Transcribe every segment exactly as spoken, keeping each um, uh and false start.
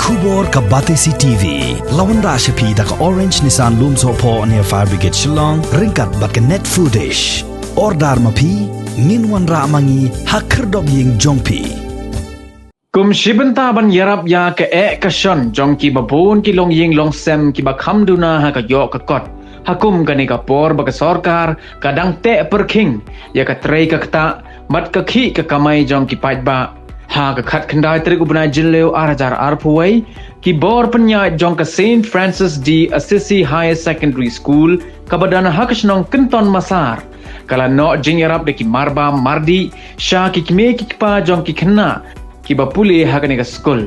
Khubor ka Batesi T V. La wanrah sha phi da ka Orange Nissan Lumsohphoh near Fire Brigade Shillong, ryngkat bad ka Net Foodish. Order ma phi, ngin wanrah ma ngi ha khyrdop ïing jong phi. Kum shi bynta ban ïarap ïa ka eh ka shon jong kiba bun ki longïing longsem kiba kham duna ha ka ïoh ka kot ha kum kane ka por ba ka sorkar ka dang teh pyrkhing ïa ka trei ka ktah bad ka khih ka kamai jong ki paidbah. Ha ka khatkhyndai tarik u bnai Jylliew ar hajar arphew wei, ki bor pynïaid jong ka Saint Francis de Assisi Higher Secondary School kaba don ha ka shnong Kynton Massar ka la noh jingïarap da ki marbam mardih sha ki kmie ki kpa jong ki khynnah kiba pule ha kane ka skul.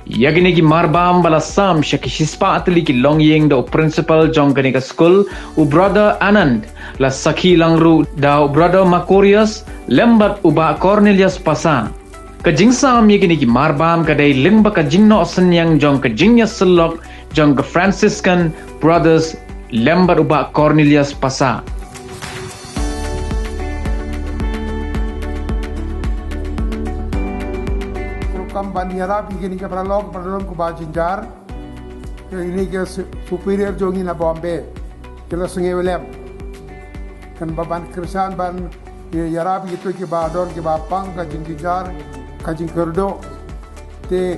Ïa kine ki marbam ba la sam sha ki shispah tylli ki longïing da u principal jong kane ka skul, u brother Anand, la sakhi lang ruh da u brother Makorius lem bad u bah Cornelius Pasa. Ka jingsam ïa kine ki marbam ka dei lyngba ka jingnoh synñiang jong ka jingïasyllok jong ka Franciscan Brothers lem bad u bah Cornelius Pasa. Rukom ban ïarap ïa kine ki paralok paralok kiba jynjar. Ïa kine ki su- superior jong ngi na Bombay, ki la sngew lem. Kan ba ban kyrshan ban ïarap ïa kito kiba don kiba pang ka jingjynjar, ka jingkyrduh. Te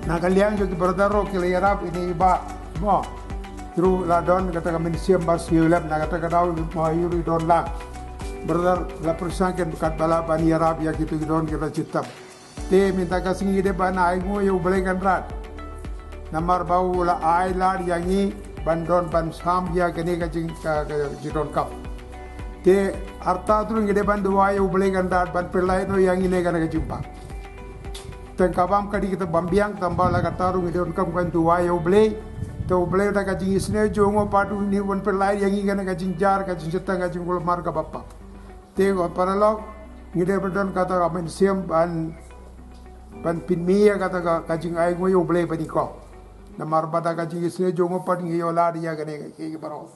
na ka liang jong ki brother ruh ki la ïarap ïa kine i bah. Mo. Ruh la don kata ka mynsiem ba sngew lem na kata ka daw mo ïa ruh i don lang. Brother la pyrshang ken katba lah ban ïarap ïa kito ki don ki la shitom. Te mynta ka sngi de ban ai nguh ïa U Blei Kynrad. Namar ba u la ai lad ïa ngi ban don ban sam ïa kane ka jing ka, ka jingdonkam. Te artat ruh ngi dei ban duwai ïa U Blei Kynrad ban pynlait noh ïa ngi na kane ka jingpang. Tang ka bam ka dei kita bym biang tang ba la katta ruh ngi donkam kan duwai ïa U Blei. Te U Blei da ka jingisynei jong u pat u ngi ban pynlait ïa ngi kane ka jingjar ka jingshitang ka jingkulmar kaba pang. Te ko paralok ngi dei ban don kata ka mynsiem ban ban pynmih ïa kata ka, ka jingai nguh ïa U Blei ba nyngkong. Namar ba da ka jingisynei jong u pat ngi ïoh lad ïa kane ka ki baroh.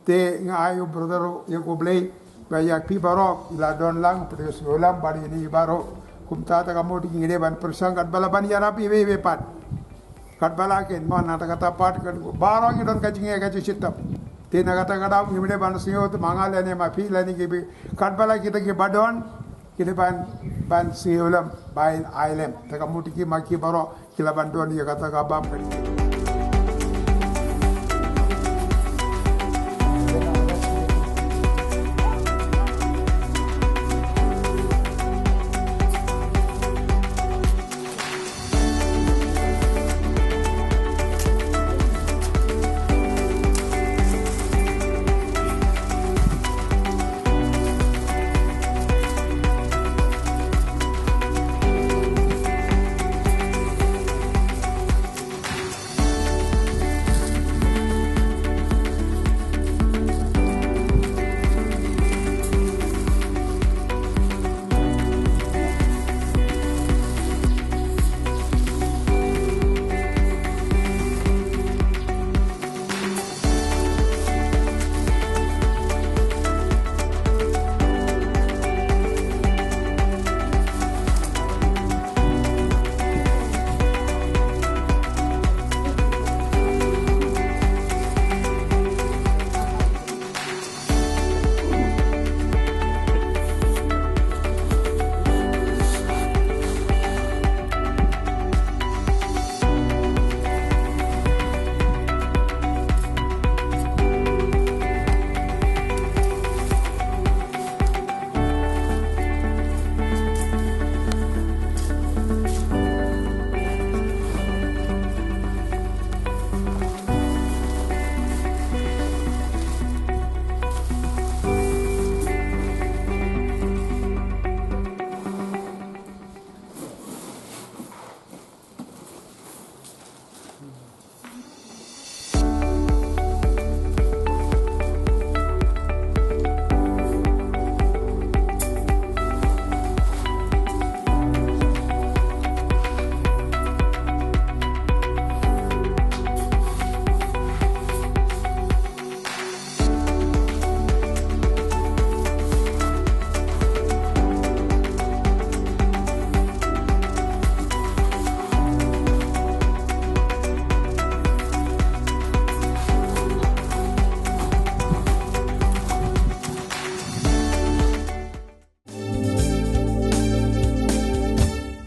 Te nga ai u brother ïa U Blei ba ïa ki baroh la don lang pat ïa u lam ba ïa ni baroh. Kumta ta ka mut ngi dei ban pyrshang katba lah ban ïarap iwei iwei pat. Katba lah ken mo na kata ka daw pat kan baroh ngi don ka jingeh ka jingshitom. Te na kata ka daw ngi dei ban sngew te ma nga lane ma phi lane ki bi katba lah kita kiba don ki dei ban ban sngew lem ban ai lem. Ta ka mut ki ma ki baroh ki lah ban don ïa kata ka bam ka